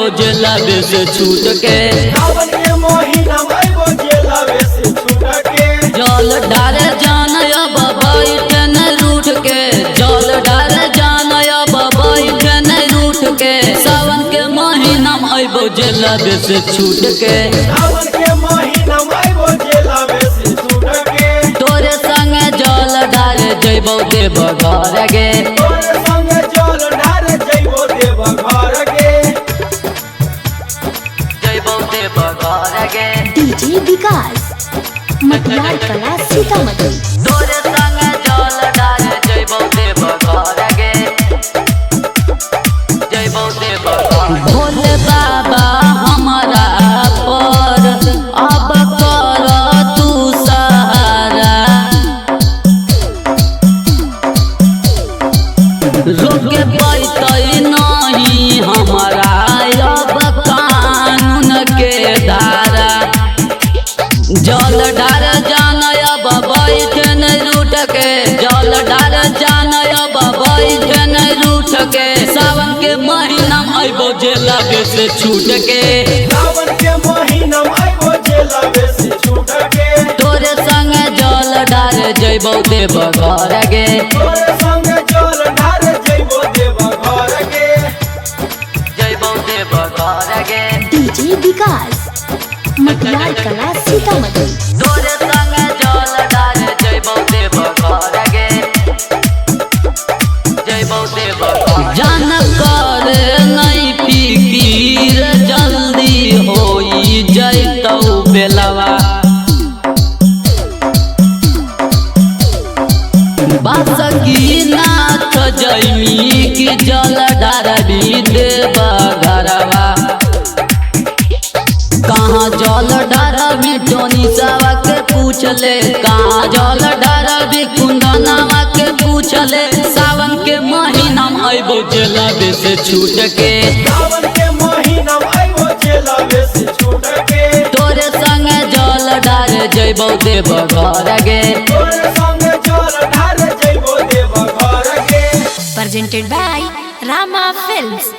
अइबो जेलबे से छूट के। सावन के महीना में अइबो जेलबे से छूट के। जल डारे जान अब बैठ न रूठ के, जल डारे जान अब बैठ न रूठ के। सावन के महीना में अइबो जेलबे से छूट के। सावन के महीना में अइबो जेलबे से छूट के। तोरे संगे जल डारे जइबो देव घर गे। तोरे संगे जल ढारे जइबो देव घर गे। जइबो देव घर गे। डीजे विकास मटियार कला सीतामढ़ी। तोरे संगे जल डारे जइबो देव घर गे। जइबो देव घर। भोले बाबा हमारा पर अब कर तू सहारा। रोके पैतै नहीं हमारा अब कानून के धारा। जल डार जान अब बैठ न रूठ के, जल डार जान अब बैठ न रूठ के। सावन के महीना में अइबो जेलबे से छूट के। सावन के महीना में अइबो जेलबे से छूट के। तोरे संगे जल डार जइबो देव घर गे। तोरे संगे जल ढारे जइबो देव घर गे। जइबो देव घर गे। डीजे विकास मटियार कला सीतामढ़ी। तोरे संगे जल डार जइबो देव घर गे। जइबो देव घर। जान कर नहीं फिकीर जल्दी होई जइतौ बेलवा। बासकी नाथ जैमी की जल डारबी देव घरवा। कहाँ जल डारबी टोनी सावा के पूछले, कहाँ जल डारबी कुंदनावा के पूछले। सावन के महीना में अइबो जेलबे से छूट के। सावन के महीना में अइबो जेलबे से छूट के। तोरे संगे जल डारे जइबो देव घर गे। तोरे संगे जल ढारे जइबो देव घर गे। Presented by Rama Films.